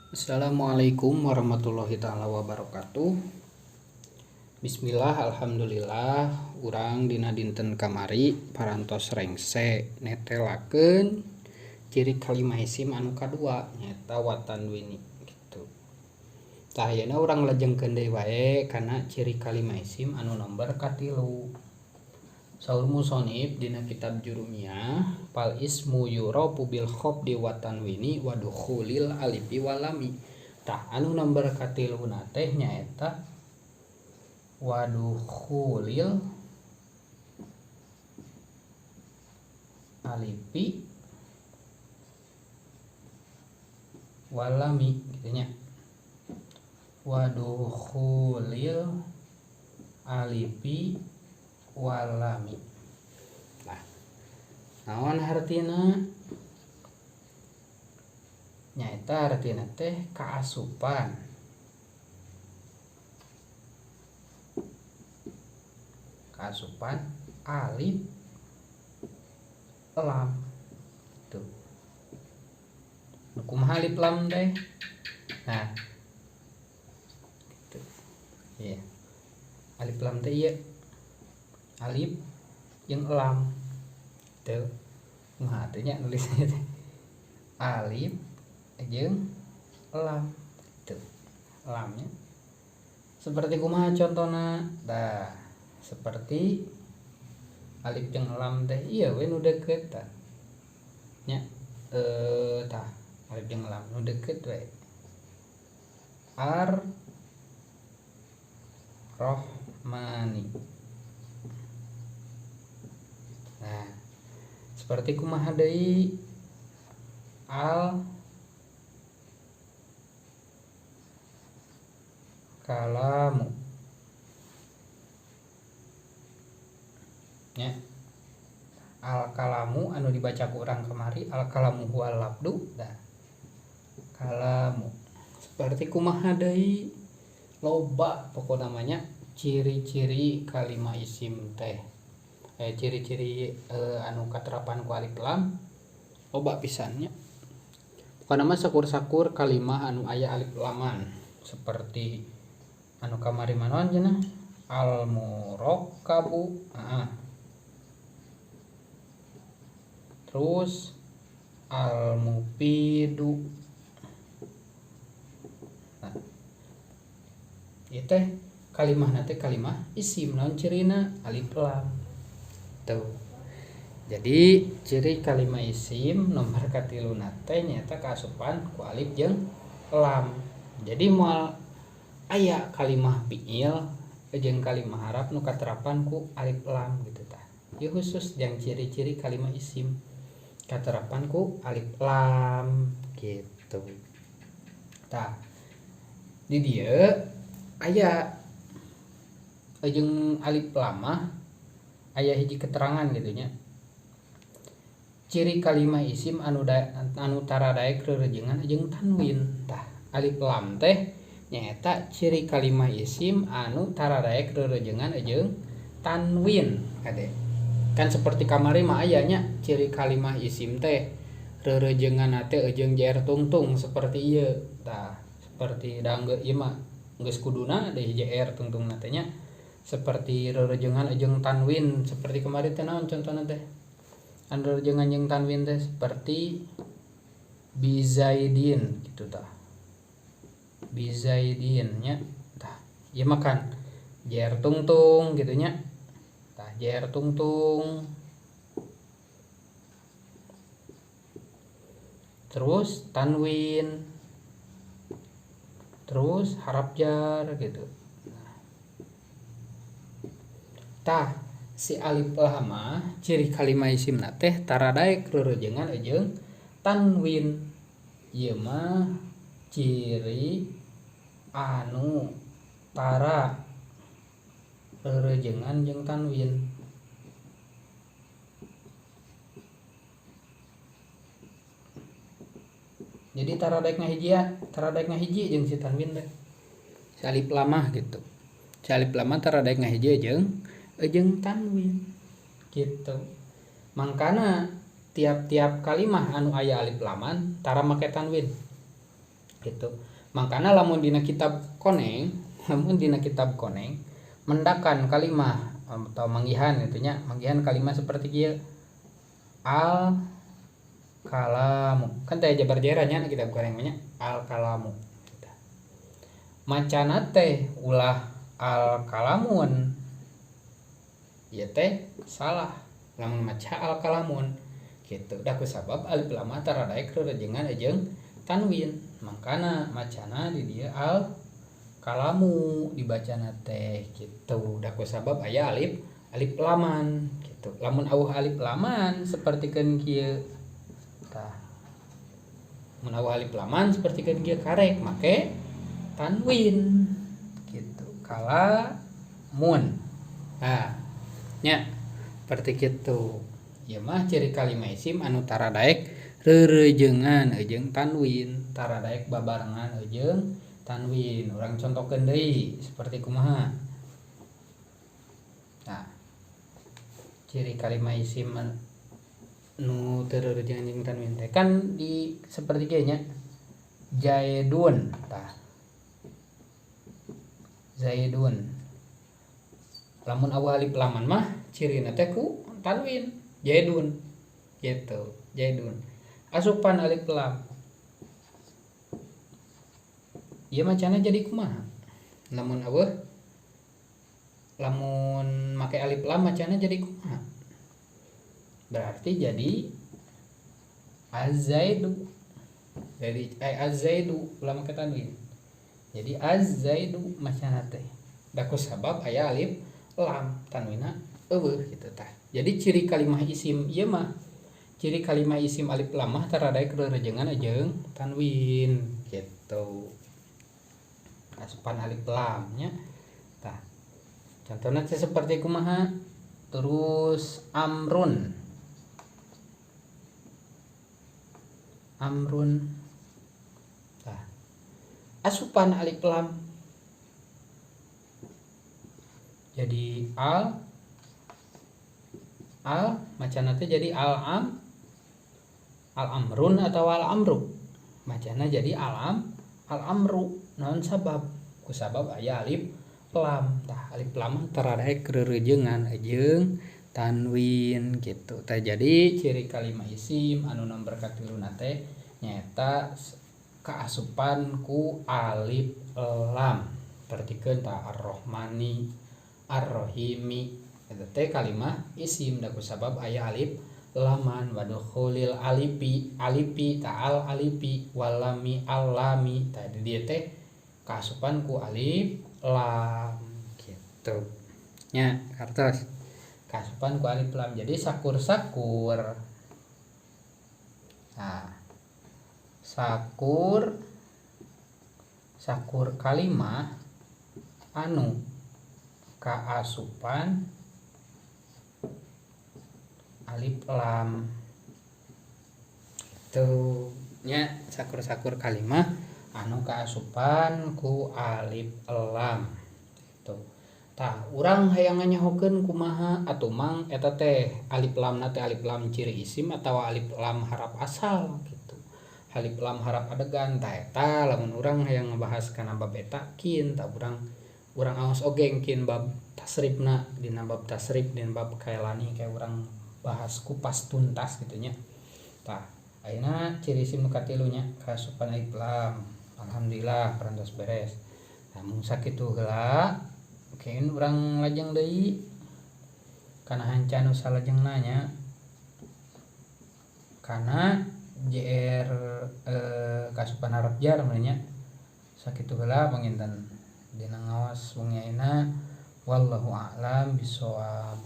Assalamualaikum warahmatullahi taala wabarakatuh. Bismillah, alhamdulillah, urang dina dinten kamari parantos rengse netelakeun ciri kalimah isim anu kadua nyaeta watanwini gitu. Tah ayeuna urang lajengkeun deui wae kana ciri kalimah isim anu nomor katilu. Saur musonib dina kitab Jurumiyah fal ismu yurafu bil khafdi wa tanwini wa dukhulil alifi wal lami. Tah anu nomor katiluna teh nyaeta wa dukhulil alifi wal lami kitu nya. Wa dukhulil alifi walami. Nah, naon hartina? Nyaeta hartina teh kaasupan. Kaasupan alif lam. Tuh. Nu kumaha alif lam teh? Nah. Gitu. Iya. Alif lam teh ieu. Alif jeung lam teu kumaha teh nya nulisnya teh alif jeung lam teu lamnya seperti kumaha contona tah seperti alif jeung lam teh ieu we nu deukeut tah nya tah alif jeung lam nu deukeut we ar rohmani. Nah, seperti kumaha deui al kalamu nya al kalamu anu dibaca ku urang kamari al kalamu huwal labdu dah kalamu seperti kumaha deui loba pokona namanya ciri-ciri kalimah isim teh ciri-ciri anu katerapan ku alif lam loba pisan nya. Pokona mah sakur-sakur kalimah anu aya alif laman seperti anu kamari manaon cenah al murakkabu terus al mufidu. Nah, ieu teh kalimahna teh kalimah isim naon cirina alif lam. Tuh. Jadi ciri kalimah isim nomor katiluna teh nyaeta kaasupan ku alif jeung lam. Jadi moal aya kalimah fiil jeung kalimah haraf nu katerapan ku alif lam gitu tah. Ieu khusus jeung ciri-ciri kalimah isim katerapan ku alif lam gitu. Tah di dieu aya jeung alif lam mah aya hiji keterangan gitu nya. Ciri kalimah isim anu anu tara daek rerejengan jeung tanwin. Tah alif lam teh nyaeta ciri kalimah isim anu tara daek rerejengan jeung tanwin kade. Kan seperti kamari mah aya nya ciri kalimah isim teh rerejengan teh jeung jer tungtung seperti ieu. Tah seperti dangge ieu mah geus kuduna deui jer tungtungna teh nya. Seperti rerejengan jeung tanwin seperti kemarin teh naon contohna teh anu rerejengan jeung tanwin teh seperti bizaidin gitu tah bizaidin nya tah ieu mah kan jer tungtung gitu nya tah jer tungtung terus tanwin terus harap jar gitu. Tah si alif lam mah ciri kalimah isimna teh tara daek rerejengan jeung tanwin. Ieu mah ciri anu tara rerejengan jeung tanwin. Jadi tara daek ngahiji ya, tara daek ngahiji jeung si tanwin teh. Si alif lam mah gitu. Si alif lam mah tara daek ngahiji jeung tanwin gitu. Mangkana tiap-tiap kalimah anu aya alif laman tara make tanwin. Gitu. Makana lamun dina kitab koneng, lamun dina kitab koneng mendakan kalimah atau manggihan gitu nya, manggihan kalimah seperti kieu al kalamu. Kan teh jabar jeranya kitab koneng nya al kalamu. Macana teh ulah al kalamun. Ieu teh salah lamun maca al kalamun gitu. Da ku sabab alif lam tara daek rerejengan jeung tanwin. Mangkana macana di dieu al kalamu dibacana teh gitu. Da ku sabab aya alif alif laman gitu. Lamun awuh alif laman sapertikeun kieu tah. Mun awuh alif laman sapertikeun kieu karek make tanwin gitu. Kalamun. Nah, nya seperti kitu. Ieu mah ciri kalimah isim anu tara daek reurejengan jeung tanwin, tara daek babarengan jeung tanwin. Urang contohkeun deui seperti kumaha. Nah, ciri kalimah isim nu teu reurejengan jeung tanwin teh kan di seperti kieu nya. Zaidun tah. Zaidun. Lamun awal alif laman mah cirina teh ku tanwin zaidun gitu, zaidun. Asupan alif lam. Ieu macana jadi kumaha? Lamun aweuh lamun make alif lam macana jadi kumaha? Berarti jadi az-zaidu. Jadi az-zaidu ulah make tanwin. Jadi az-zaidu macana teh. Da ku sabab aya alif lam tanwina eueuh gitu tah. Jadi ciri kalimah isim ieu mah ciri kalimah isim alif lam mah tara daek reurejengan jeung tanwin gitu. Asupan alif lam nya. Tah. Contohna teh seperti kumaha? Terus amrun. Amrun. Tah. Asupan alif lam. Jadi al al macana teh jadi al am al amrun atau al amru. Macana jadi al am al amru. Naon sabab? Ku sabab aya alif lam. Tah alif lam tara daek reurejengan jeung tanwin gitu. Tah jadi ciri kalimah isim anu nomor katiluna teh nyaeta kaasupan ku alif lam. Pertikeun tah ar-Rahmani, ar-Rahimi eta teh kalimah isim da ku sabab aya alif laman. Wadukhulil alifi alifi ta'al alifi walami alami tah di dieu teh kaasupan ku alif lam gitu nya kartos kaasupan ku alif lam. Jadi sakur-sakur. Nah, sakur sakur kalimah anu kaasupan alif lam itu nya sakur-sakur kalimah anu kaasupan ku alif lam itu. Tah urang hayang nganyahokeun kumaha atuh mang eta teh alif lam na teh alif lam ciri isim atawa alif lam harap asal gitu. Alif lam harap adegan tah eta lamun urang hayang ngebahas kana bab eta kin tah urang aos oge kin bab tasrifna dina bab tasrif dina bab kaelani kayak urang bahas kupas tuntas gitu nya. Tah ayeuna ciri isim nu katilu nya kaasupan alif lam. Alhamdulillah parantos beres. Nah mung sakitu heula keun urang lajeng deui kana hanca nu salajengna nya kana JR kaasupan harap jar nya. Sakitu heula panginten dina ngawas wengi ayeuna. Wallahu a'lam bishawab.